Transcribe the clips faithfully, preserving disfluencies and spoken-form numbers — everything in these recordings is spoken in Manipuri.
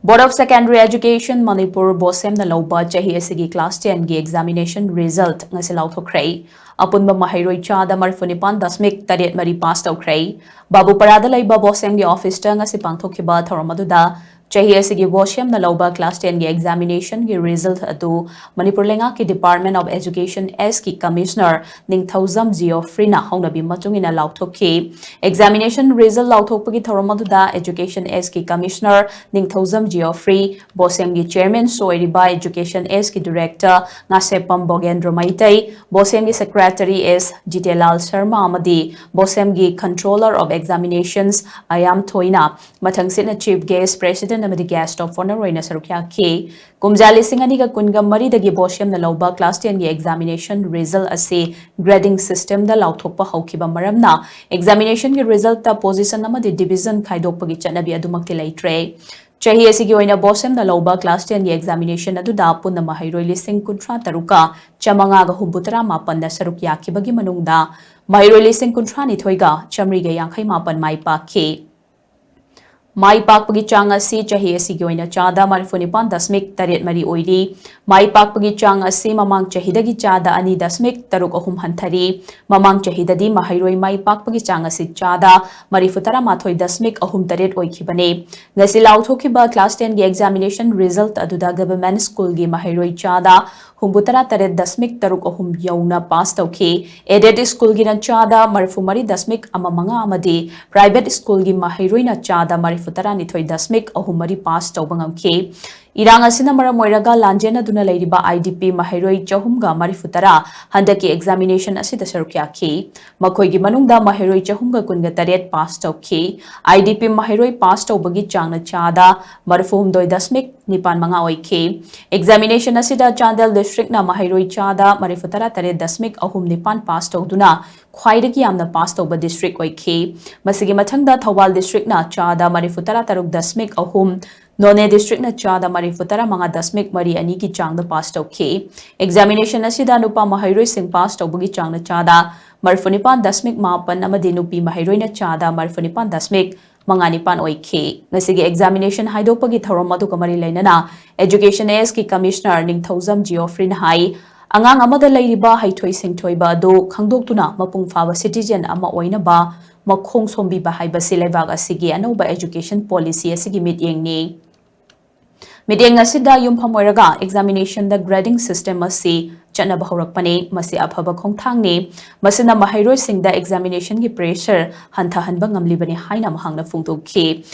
Board of Secondary Education Manipur BOSEM ꯅ ꯂꯧꯕ ꯆꯍꯤ ꯑꯁꯤꯒꯤ class ten ꯒꯤ examination result ꯉꯁꯤ ꯂꯥꯎꯊꯣꯛꯈ꯭ꯔꯦ꯫ ꯑꯄꯨꯟꯕ ꯃꯍꯩꯔꯣꯏ ꯆꯥꯗ ꯃꯔꯤꯐꯨ ꯅꯤꯄꯥꯟ ꯗꯁꯃꯤꯛ ꯇꯔꯦꯠ ꯃꯔꯤ pass ꯇꯧꯈ꯭ꯔꯦ꯫ ꯕꯥꯕꯨꯄꯥꯔꯥꯗ ꯂꯩꯕ BOSEM ꯒꯤ office ꯇ ꯉꯁꯤ ꯄꯥꯡꯊꯣꯛꯈꯤꯕ ꯊꯧꯔꯝ ꯑꯗꯨꯗ ꯆꯍꯤ ꯑꯁꯤꯒꯤ BOSEM ꯅ ꯂꯧꯕ class ten ꯒꯤ examination ꯒꯤ result ꯑꯗꯨ ꯃꯅꯤꯄꯨꯔ ꯂꯩꯉꯥꯛꯀꯤ Department of Education S ꯀꯤ Commissioner ꯅꯤꯡꯊꯧꯖꯝ ꯖꯤꯑꯣꯐ꯭ꯔꯤꯅ ꯍꯧꯅꯕꯤ ꯃꯇꯨꯡ ꯏꯟꯅ ꯂꯥꯎꯊꯣꯛꯈꯤ꯫ Examination result ꯂꯥꯎꯊꯣꯛꯄꯒꯤ ꯊꯧꯔꯝ ꯑꯗꯨꯗ Education S ꯀꯤ Commissioner ꯅꯤꯡꯊꯧꯖꯝ ꯖꯤꯑꯣꯐ꯭ꯔꯤ, BOSEM ꯒꯤ chairman ꯁꯨ ꯑꯣꯏꯔꯤꯕ Education S ꯀꯤ director ꯉꯥꯁꯦꯞꯄꯝ ꯕꯣꯒꯦꯟꯗ꯭ꯔ ꯃꯩꯇꯩ, BOSEM ꯒꯤ secretary S ꯖꯤꯇꯦꯂꯥꯜ ꯁꯔꯃ ꯑꯃꯗꯤ BOSEM ꯒꯤ Controller of Examinations ꯑꯌꯥꯝ ꯊꯣꯏꯅ ꯃꯊꯪꯁꯤꯠꯅ chief guest, president ꯑꯃꯗꯤ guest of honour ꯑꯣꯏꯅ ꯁꯔꯨꯛ ꯌꯥꯈꯤ꯫ ꯀꯨꯝꯖꯥ ꯂꯤꯁꯤꯡ ꯑꯅꯤꯒ ꯀꯨꯟꯒ ꯃꯔꯤꯗꯒꯤ BOSEM ꯅ ꯂꯧꯕ class ten ꯒꯤ examination result ꯑꯁꯤ grading system ꯗ ꯂꯥꯎꯊꯣꯛꯄ ꯍꯧꯈꯤꯕ ꯃꯔꯝꯅ examination ꯒꯤ result ꯇ position ꯑꯃꯗꯤ division ꯈꯥꯏꯗꯣꯛꯄꯒꯤ ꯆꯠꯅꯕꯤ ꯑꯗꯨꯃꯛꯇꯤ ꯂꯩꯇ꯭ꯔꯦ꯫ ꯆꯍꯤ ꯑꯁꯤꯒꯤ ꯑꯣꯏꯅ BOSEM ꯅ ꯂꯧꯕ class ten ꯒꯤ examination ꯑꯗꯨꯗ ꯄꯨꯟꯅ ꯃꯍꯩꯔꯣꯏ ꯂꯤꯁꯤꯡ ꯀꯨꯟꯊ꯭ꯔꯥ ꯇꯔꯨꯛꯀ ꯆꯥꯃꯉꯥꯒ ꯍꯨꯝꯐꯨ ꯇꯔꯥ ꯃꯥꯄꯟꯅ ꯁꯔꯨꯛ ꯌꯥꯈꯤꯕꯒꯤ ꯃꯅꯨꯡꯗ ꯃꯍꯩꯔꯣꯏ ꯂꯤꯁꯤꯡ ꯀꯨꯟꯊ꯭ꯔꯥ ꯅꯤꯊꯣꯏꯒ ꯆꯥꯃꯔꯤꯒ ꯌꯥꯡꯈꯩ ꯃꯥꯄꯟ ꯃꯥꯏ ꯄꯥꯛꯈꯤ꯫ ꯃꯥꯏ ꯄꯥꯛꯄꯒꯤ ꯆꯥꯡ ꯑꯁꯤ ꯆꯍꯤ ꯑꯁꯤꯒꯤ ꯑꯣꯏꯅ ꯆꯥꯗ ꯃꯔꯤꯐꯨ ꯅꯤꯄꯥꯟ ꯗꯁꯃꯤꯛ ꯇꯔꯦꯠ ꯃꯔꯤ ꯑꯣꯏꯔꯤ꯫ ꯃꯥꯏ ꯄꯥꯛꯄꯒꯤ ꯆꯥꯡ ꯑꯁꯤ ꯃꯃꯥꯡ ꯆꯍꯤꯗꯒꯤ ꯆꯥꯗ ꯑꯅꯤ ꯗꯁꯃꯤꯛ ꯇꯔꯨꯛ ꯑꯍꯨꯝ ꯍꯟꯊꯔꯤ꯫ ꯃꯃꯥꯡ ꯆꯍꯤꯗꯗꯤ ꯃꯍꯩꯔꯣꯏ ꯃꯥꯏ ꯄꯥꯛꯄꯒꯤ ꯆꯥꯡ ꯑꯁꯤ ꯆꯥꯗ ꯃꯔꯤꯐꯨ ꯇꯔꯥ ꯃꯥꯊꯣꯏ ꯗꯁꯃꯤꯛ ꯑꯍꯨꯝ ꯇꯔꯦꯠ ꯑꯣꯏꯈꯤꯕꯅꯤ꯫ ꯉꯁꯤ ꯂꯥꯎꯊꯣꯛꯈꯤꯕ class ten ꯒꯤ examination result ꯑꯗꯨꯗ government school ꯒꯤ ꯃꯍꯩꯔꯣꯏ ꯆꯥꯗ ꯍꯨꯝꯐꯨ ꯇꯔꯥ ꯇꯔꯦꯠ ꯗꯁꯃꯤꯛ ꯇꯔꯨꯛ ꯑꯍꯨꯝ ꯌꯧꯅ pass ꯇꯧꯈꯤ꯫ Aided school ꯒꯤꯅ ꯆꯥꯗ ꯃꯔꯤꯐꯨ ꯃꯔꯤ ꯗꯁꯃꯤꯛ ꯑꯃ ꯃꯉꯥ ꯑꯃꯗꯤ private school ꯒꯤ ꯃꯍꯩꯔꯣꯏꯅ ꯆꯥꯗ ꯃꯔꯤꯐꯨ ꯇꯔꯥ ꯅꯤꯊꯣꯏ ꯗꯁꯃꯤꯛ ꯑꯍꯨꯝ ꯃꯔꯤ pass ꯇꯧꯕ ꯉꯝꯈꯤ꯫ ꯏꯔꯥꯡ ꯑꯁꯤꯅ ꯃꯔꯝ ꯑꯣꯏꯔꯒ ꯂꯥꯟꯖꯦꯟꯅꯗꯨꯅ ꯂꯩꯔꯤꯕ IDP ꯃꯍꯩꯔꯣꯏ ꯆꯍꯨꯝꯒ ꯃꯔꯤꯐꯨ ꯇꯔꯥ ꯍꯟꯗꯛꯀꯤ examination ꯑꯁꯤꯗ ꯁꯔꯨꯛ ꯌꯥꯈꯤ꯫ ꯃꯈꯣꯏꯒꯤ ꯃꯅꯨꯡꯗ ꯃꯍꯩꯔꯣꯏ ꯆꯍꯨꯝꯒ ꯀꯨꯟꯒ ꯇꯔꯦꯠ pass ꯇꯧꯈꯤ꯫ IDP ꯃꯍꯩꯔꯣꯏ pass ꯇꯧꯕꯒꯤ ꯆꯥꯡꯅ ꯆꯥꯗ ꯃꯔꯤꯐꯨ ꯍꯨꯝꯗꯣꯏ ꯗꯁꯃꯤꯛ ꯅꯤꯄꯥꯟ ꯃꯉꯥ ꯑꯣꯏꯈꯤ꯫ Examination ꯑꯁꯤꯗ ꯆꯥꯟꯗꯦꯜ district ꯅ ꯃꯍꯩꯔꯣꯏ ꯆꯥꯗ ꯃꯔꯤꯐꯨ ꯇꯔꯥ ꯇꯔꯦꯠ ꯗꯁꯃꯤꯛ ꯑꯍꯨꯝ ꯅꯤꯄꯥꯟ pass ꯇꯧꯗꯨꯅ ꯈ꯭ꯋꯥꯏꯗꯒꯤ ꯌꯥꯝꯅ pass ꯇꯧꯕ district ꯑꯣꯏꯈꯤ꯫ ꯃꯁꯤꯒꯤ ꯃꯊꯪꯗ ꯊꯧꯕꯥꯜ district ꯅ ꯆꯥꯗ ꯃꯔꯤꯐꯨ ꯇꯔꯥ ꯇꯔꯨꯛ ꯗꯁꯃꯤꯛ ꯑꯍꯨꯝ, ꯅꯣꯅꯦ district ꯅ ꯆꯥꯗ ꯃꯔꯤꯐꯨ ꯇꯔꯥ ꯃꯉꯥ ꯗꯁꯃꯤꯛ ꯃꯔꯤ ꯑꯅꯤꯒꯤ ꯆꯥꯡꯗ pass ꯇꯧꯈꯤ꯫ Examination ꯑꯁꯤꯗ ꯅꯨꯄꯥ ꯃꯍꯩꯔꯣꯏꯁꯤꯡ pass ꯇꯧꯕꯒꯤ ꯆꯥꯡꯅ ꯆꯥꯗ ꯃꯔꯤꯐꯨ ꯅꯤꯄꯥꯟ ꯗꯁꯃꯤꯛ ꯃꯥꯄꯟ ꯑꯃꯗꯤ ꯅꯨꯄꯤ ꯃꯍꯩꯔꯣꯏꯅ ꯆꯥꯗ ꯃꯔꯤꯐꯨ ꯅꯤꯄꯥꯟ ꯗꯁꯃꯤꯛ ꯃꯉꯥ ꯅꯤꯄꯥꯟ ꯑꯣꯏꯈꯤ꯫ ꯉꯁꯤꯒꯤ examination ꯍꯥꯏꯗꯣꯛꯄꯒꯤ ꯊꯧꯔꯝ ꯑꯗꯨꯒ ꯃꯔꯤ ꯂꯩꯅꯅ Education Act ꯀꯤ Commissioner ꯅꯤꯡꯊꯧꯖꯝ ꯖꯤꯑꯣꯐ꯭ꯔꯤꯅ ꯍꯥꯏ, ꯑꯉꯥꯡ ꯑꯃꯗ ꯂꯩꯔꯤꯕ ꯍꯩꯊꯣꯏ ꯁꯤꯡꯊꯣꯏꯕ ꯑꯗꯨ ꯈꯪꯗꯣꯛꯇꯨꯅ ꯃꯄꯨꯡ ꯐꯥꯕ citizen ꯑꯃ ꯑꯣꯏꯅꯕ ꯃꯈꯣꯡ ꯁꯣꯝꯕꯤꯕ ꯍꯥꯏꯕꯁꯤ ꯂꯩꯕꯥꯛ ꯑꯁꯤꯒꯤ ꯑꯅꯧꯕ education policy ꯑꯁꯤꯒꯤ ꯃꯤꯠꯌꯦꯡꯅꯤ꯫ ꯃꯤꯠꯌꯦꯡ ꯑꯁꯤꯗ ꯌꯨꯝꯐꯝ ꯑꯣꯏꯔꯒ examination ꯗ grading system ꯑꯁꯤ ꯆꯠꯅꯕ ꯍꯧꯔꯛꯄꯅꯤ꯫ ꯃꯁꯤ ꯑꯐꯕ ꯈꯣꯡꯊꯥꯡꯅꯤ꯫ ꯃꯁꯤꯅ ꯃꯍꯩꯔꯣꯏꯁꯤꯡꯗ examination ꯒꯤ pressure ꯍꯟꯊꯍꯟꯕ ꯉꯝꯂꯤꯕꯅꯤ ꯍꯥꯏꯅ ꯃꯍꯥꯛꯅ ꯐꯣꯡꯗꯣꯛꯈꯤ꯫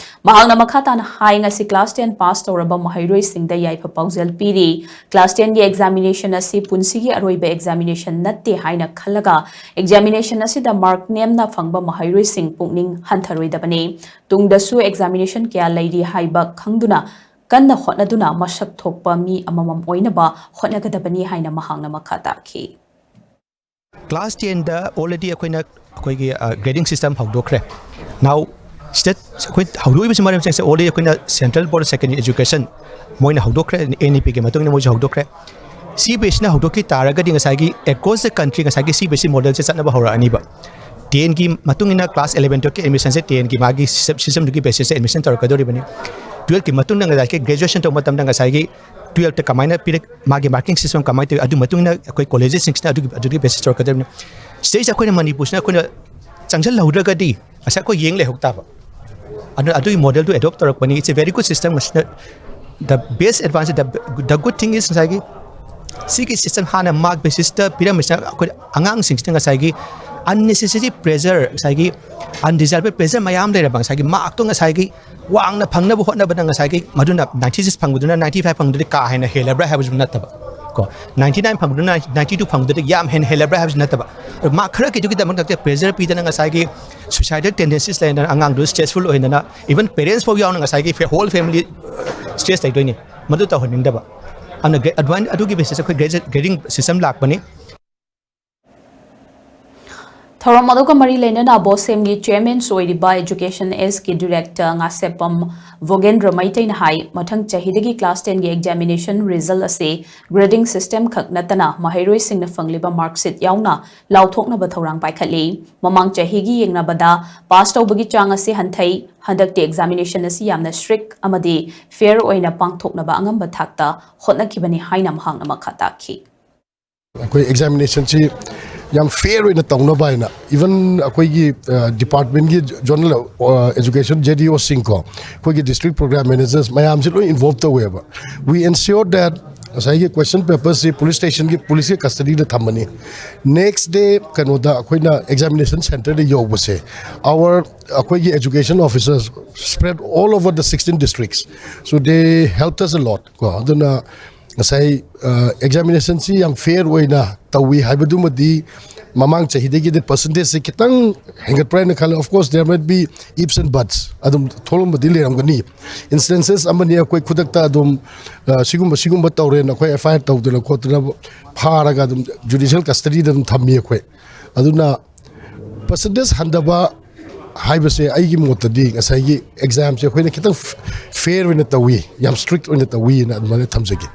ꯃꯍꯥꯛꯅ ꯃꯈꯥ ꯇꯥꯅ ꯍꯥꯏ, ꯉꯁꯤ class ten pass ꯇꯧꯔꯕ ꯃꯍꯩꯔꯣꯏꯁꯤꯡꯗ ꯌꯥꯏꯐ ꯄꯥꯎꯖꯦꯜ ꯄꯤꯔꯤ꯫ Class ten ꯒꯤ examination ꯑꯁꯤ ꯄꯨꯟꯁꯤꯒꯤ ꯑꯔꯣꯏꯕ examination ꯅꯠꯇꯦ ꯍꯥꯏꯅ ꯈꯜꯂꯒ examination ꯑꯁꯤꯗ mark ꯅꯦꯝꯅ ꯐꯪꯕ ꯃꯍꯩꯔꯣꯏꯁꯤꯡ ꯄꯨꯛꯅꯤꯡ ꯍꯟꯊꯔꯣꯏꯗꯕꯅꯤ꯫ ꯇꯨꯡꯗꯁꯨ examination ꯀꯌꯥ ꯂꯩꯔꯤ ꯍꯥꯏꯕ ꯈꯪꯗꯨꯅ ꯀꯟꯅ ꯍꯣꯠꯅꯗꯨꯅ ꯃꯁꯛ ꯊꯣꯛꯄ ꯃꯤ ꯑꯃꯃꯝ ꯑꯣꯏꯅꯕ ꯍꯣꯠꯅꯒꯗꯕꯅꯤ ꯍꯥꯏꯅ ꯃꯍꯥꯛꯅ ꯃꯈꯥ ꯇꯥꯈꯤ꯫ Class ten ꯗ already ꯑꯩꯈꯣꯏꯅ ꯑꯩꯈꯣꯏꯒꯤ grading system ꯍꯧꯗꯣꯛꯈ꯭ꯔꯦ꯫ Now ꯁꯤꯗ ꯑꯩꯈꯣꯏ ꯍꯧꯗꯣꯛꯏꯕꯁꯤ ꯃꯔꯝꯁꯦ already ꯑꯩꯈꯣꯏꯅ Central Board of Secondary Education ꯃꯣꯏꯅ ꯍꯧꯗꯣꯛꯈ꯭ꯔꯦ, N E P ꯒꯤ ꯃꯇꯨꯡ ꯏꯟꯅ ꯃꯣꯏꯁꯨ ꯍꯧꯗꯣꯛꯈ꯭ꯔꯦ꯫ C B S E ꯅ ꯍꯧꯗꯣꯛꯈꯤ ꯇꯥꯔꯒꯗꯤ ꯉꯁꯥꯏꯒꯤ across the country ꯉꯁꯥꯏꯒꯤ C B S E model ꯁꯦ ꯆꯠꯅꯕ ꯍꯧꯔꯛꯑꯅꯤꯕ꯫ Ten ꯒꯤ ꯃꯇꯨꯡ ꯏꯟꯅ class eleven twelve ꯀꯤ admission ꯁꯦ ten ꯒꯤ ꯃꯥꯒꯤ system ꯗꯨꯒꯤ basis ꯇ admission ꯇꯧꯔꯛꯀꯗꯧꯔꯤꯕꯅꯤ꯫ Twelve ꯀꯤ ꯃꯇꯨꯡꯗ ꯉꯁꯥꯏꯒꯤ graduation ꯇꯧꯕ ꯃꯇꯝꯗ ꯉꯁꯥꯏꯒꯤ twelve ꯇ ꯀꯃꯥꯏꯅ ꯄꯤꯔꯛ ꯃꯥꯒꯤ marking system ꯀꯃꯥꯏꯅ ꯇꯧꯏ ꯑꯗꯨ ꯃꯇꯨꯡ ꯏꯟꯅ ꯑꯩꯈꯣꯏ colleges ꯁꯤꯡꯁꯤꯅ ꯑꯗꯨꯒꯤ ꯑꯗꯨꯒꯤ basis ꯇꯧꯔꯛꯀꯗꯧꯔꯤꯕꯅꯤ꯫ ꯁꯤꯗꯩꯁꯤꯗ ꯑꯩꯈꯣꯏꯅ ꯃꯅꯤꯄꯨꯔꯁꯤꯅ ꯑꯩꯈꯣꯏꯅ ꯆꯪꯁꯤꯜꯍꯧꯗ꯭ꯔꯒꯗꯤ ꯉꯁꯥꯏ ꯑꯩꯈꯣꯏ ꯌꯦꯡ ꯂꯩꯍꯧ ꯇꯥꯕ꯫ ꯑꯗꯨꯅ ꯑꯗꯨꯒꯤ model ꯗꯨ adopt ꯇꯧꯔꯛꯄꯅꯤ꯫ It's a very good system꯫ ꯃꯁꯤꯅ the best advantage, the, the good thing is ꯉꯁꯥꯏꯒꯤ ꯁꯤꯒꯤ system ꯍꯥꯟꯅ mark basis ꯇ ꯄꯤꯔꯝꯃꯤꯁꯤꯅ ꯑꯩꯈꯣꯏ ꯑꯉꯥꯡꯁꯤꯡꯁꯤꯗ ꯉꯁꯥꯏꯒꯤ unnecessary pressure, ꯉꯁꯥꯏꯒꯤ undesirable pressure ꯃꯌꯥꯝ ꯂꯩꯔꯕ ꯉꯁꯥꯏꯒꯤ mark ꯇꯣ ꯉꯁꯥꯏꯒꯤ ꯋꯥꯡꯅ ꯐꯪꯅꯕ ꯍꯣꯠꯅꯕꯗ ꯉꯁꯥꯏꯒꯤ ꯃꯗꯨꯅ ninety six ꯐꯪꯕꯗꯨꯅ ninety five ꯐꯪꯕꯗꯨꯗꯤ ꯀꯥ ꯍꯦꯟꯅ ꯍꯦꯜꯂꯕ꯭ꯔꯥ ꯍꯥꯏꯕꯁꯨ ꯅꯠꯇꯕ ꯀꯣ, ninety nine ꯐꯪꯕꯗꯨꯅ ninety two ꯐꯪꯕꯗꯨꯗꯤ ꯌꯥꯝ ꯍꯦꯟꯅ ꯍꯦꯜꯂꯕ꯭ꯔꯥ ꯍꯥꯏꯕꯁꯨ ꯅꯠꯇꯕ꯫ ꯑꯗꯣ mark ꯈꯔ ꯈꯤꯇꯪꯒꯤꯗꯃꯛꯇ pressure ꯄꯤꯗꯅ ꯉꯁꯥꯏꯒꯤ suicidal tendencies ꯂꯩꯗꯅ ꯑꯉꯥꯡꯗꯨ stressful ꯑꯣꯏꯍꯟꯗꯅ even parents ꯐꯥꯎ ꯌꯥꯎꯅ ꯉꯁꯥꯏꯒꯤ whole family stress ꯂꯩꯗꯣꯏꯅꯤ꯫ ꯃꯗꯨ ꯇꯧꯍꯟꯅꯤꯡꯗꯕ꯫ ꯑꯗꯨꯅ ꯑꯗꯨꯃꯥꯏꯅ ꯑꯗꯨꯒꯤ basis ꯑꯩꯈꯣꯏ grading system ꯂꯥꯛꯄꯅꯤ꯫ ꯊꯧꯔꯝ ꯑꯗꯨꯒ ꯃꯔꯤ ꯂꯩꯅꯅ ꯕꯣꯁꯦꯝꯒꯤ ꯆꯦꯌꯔꯃꯦꯟꯁꯨ ꯑꯣꯏꯔꯤꯕ ꯑꯦꯖꯨꯀꯦꯁꯟ ꯑꯦꯁꯀꯤ ꯗꯤꯔꯦꯛꯇꯔ ꯉꯥꯁꯦꯞꯄꯝ ꯚꯣꯒꯦꯟꯗ꯭ꯔ ꯃꯩꯇꯩꯅ ꯍꯥꯏ, ꯃꯊꯪ ꯆꯍꯤꯗꯒꯤ ꯀ꯭ꯂꯥꯁ ꯇꯦꯟꯒꯤ ꯑꯦꯛꯖꯥꯃꯤꯅꯦꯁꯟ ꯔꯤꯖꯜ ꯑꯁꯤ ꯒ꯭ꯔꯦꯗꯤꯡ ꯁꯤꯁꯇꯦꯝ ꯈꯛ ꯅꯠꯇꯅ ꯃꯍꯩꯔꯣꯏꯁꯤꯡꯅ ꯐꯪꯂꯤꯕ ꯃꯥꯔꯛꯁꯤꯠ ꯌꯥꯎꯅ ꯂꯥꯎꯊꯣꯛꯅꯕ ꯊꯧꯔꯥꯡ ꯄꯥꯏꯈꯠꯂꯤ꯫ ꯃꯃꯥꯡ ꯆꯍꯤꯒꯤ ꯌꯦꯡꯅꯕꯗ ꯄꯥꯁ ꯇꯧꯕꯒꯤ ꯆꯥꯡ ꯑꯁꯤ ꯍꯟꯊꯩ꯫ ꯍꯟꯗꯛꯇꯤ ꯑꯦꯛꯖꯥꯃꯤꯅꯦꯁꯟ ꯑꯁꯤ ꯌꯥꯝꯅ ꯁ꯭ꯇ꯭ꯔꯤꯛ ꯑꯃꯗꯤ ꯐꯤꯌꯔ ꯑꯣꯏꯅ ꯄꯥꯡꯊꯣꯛꯅꯕ ꯑꯉꯝꯕ ꯊꯥꯛꯇ ꯍꯣꯠꯅꯈꯤꯕꯅꯤ ꯍꯥꯏꯅ ꯃꯍꯥꯛꯅ ꯃꯈꯥ ꯇꯥꯈꯤ꯫ ꯑꯩꯈꯣꯏ ꯑꯦꯛꯖꯥꯃꯤꯅꯦꯁꯟꯁꯤ ꯌꯥꯝ ꯐꯤꯌꯔ ꯑꯣꯏꯅ ꯇꯧꯅꯕ ꯍꯥꯏꯅ, ꯏꯚꯟ ꯑꯩꯈꯣꯏꯒꯤ ꯗꯤꯄꯥꯔꯠꯃꯦꯟꯒꯤ ꯖꯣꯅꯦꯜ ꯑꯦꯖꯨꯀꯦꯁꯟ ꯖꯦ ꯗꯤ ꯑꯣꯁꯤꯡꯀꯣ, ꯑꯩꯈꯣꯏꯒꯤ ꯗꯤꯁꯇ꯭ꯔꯤꯛ ꯄ꯭ꯔꯣꯒ꯭ꯔꯥꯝ ꯃꯦꯅꯦꯖꯔꯁ ꯃꯌꯥꯝꯁꯤ ꯂꯣꯏ ꯏꯟꯚꯣꯜꯕ ꯇꯧꯋꯦꯕ꯫ We ensure that ꯉꯁꯥꯏꯒꯤ ꯀ꯭ꯋꯦꯁꯟ ꯄꯦꯄꯔꯁꯤ ꯄꯨꯂꯤꯁ ꯁ꯭ꯇꯦꯁꯟꯒꯤ ꯄꯨꯂꯤꯁꯀꯤ ꯀꯁꯇꯗꯤꯗ ꯊꯝꯃꯅꯤ꯫ ꯅꯦꯛꯁ ꯗꯦ ꯀꯩꯅꯣꯗ ꯑꯩꯈꯣꯏꯅ ꯑꯦꯛꯖꯥꯃꯤꯅꯦꯁꯟ ꯁꯦꯟꯇꯔꯗ ꯌꯧꯕꯁꯦ, our ꯑꯩꯈꯣꯏꯒꯤ education officers spread all over the sixteen districts, so they helped us a lot ꯀꯣ꯫ ꯑꯗꯨꯅ ꯉꯁꯥꯏ ꯑꯦꯛꯖꯥꯃꯤꯅꯦꯁꯟꯁꯤ ꯌꯥꯝ ꯐꯤꯌꯔ ꯑꯣꯏꯅ ꯇꯧꯏ ꯍꯥꯏꯕꯗꯨꯃꯗꯤ ꯃꯃꯥꯡ ꯆꯍꯤꯗꯒꯤꯗꯤ ꯄꯔꯁꯦꯟꯇꯦꯖꯁꯤ ꯈꯤꯇꯪ ꯍꯦꯟꯒꯠꯄ꯭ꯔꯥ ꯍꯥꯏꯅ ꯈꯜꯂꯤ꯫ Of course, there might be ifs and buts, ꯑꯗꯨꯝ ꯊꯣꯛꯂꯝꯕꯗꯤ ꯂꯩꯔꯝꯒꯅꯤ꯫ ꯏꯟꯁꯇꯦꯟꯁꯦꯁ ꯑꯃꯅꯤ ꯑꯩꯈꯣꯏ ꯈꯨꯗꯛꯇ ꯑꯗꯨꯝ ꯑ, ꯁꯤꯒꯨꯝꯕ ꯁꯤꯒꯨꯝꯕ ꯇꯧꯔꯦꯅ ꯑꯩꯈꯣꯏ ꯑꯦꯐ ꯑꯥꯏ ꯑꯥꯔ ꯇꯧꯗꯅ ꯈꯣꯠꯇꯅ ꯐꯥꯔꯒ ꯑꯗꯨꯝ ꯖꯨꯗꯤꯁꯤꯌꯦꯜ ꯀꯁꯇꯗꯤꯗ ꯑꯗꯨꯝ ꯊꯝꯃꯤ ꯑꯩꯈꯣꯏ꯫ ꯑꯗꯨꯅ ꯄꯔꯁꯦꯟꯇꯦꯖ ꯍꯟꯊꯕ ꯍꯥꯏꯕꯁꯦ ꯑꯩꯒꯤ ꯃꯣꯠꯇꯗꯤ ꯉꯁꯥꯏꯒꯤ ꯑꯦꯛꯖꯥꯝꯁꯦ ꯑꯩꯈꯣꯏꯅ ꯈꯤꯇꯪ ꯐꯤꯌꯔ ꯑꯣꯏꯅ ꯇꯧꯏ, ꯌꯥꯝ ꯁ꯭ꯇ꯭ꯔꯤꯛ ꯑꯣꯏꯅ ꯇꯧꯏꯅ ꯑꯗꯨꯃꯥꯏꯅ ꯊꯝꯖꯒꯦ꯫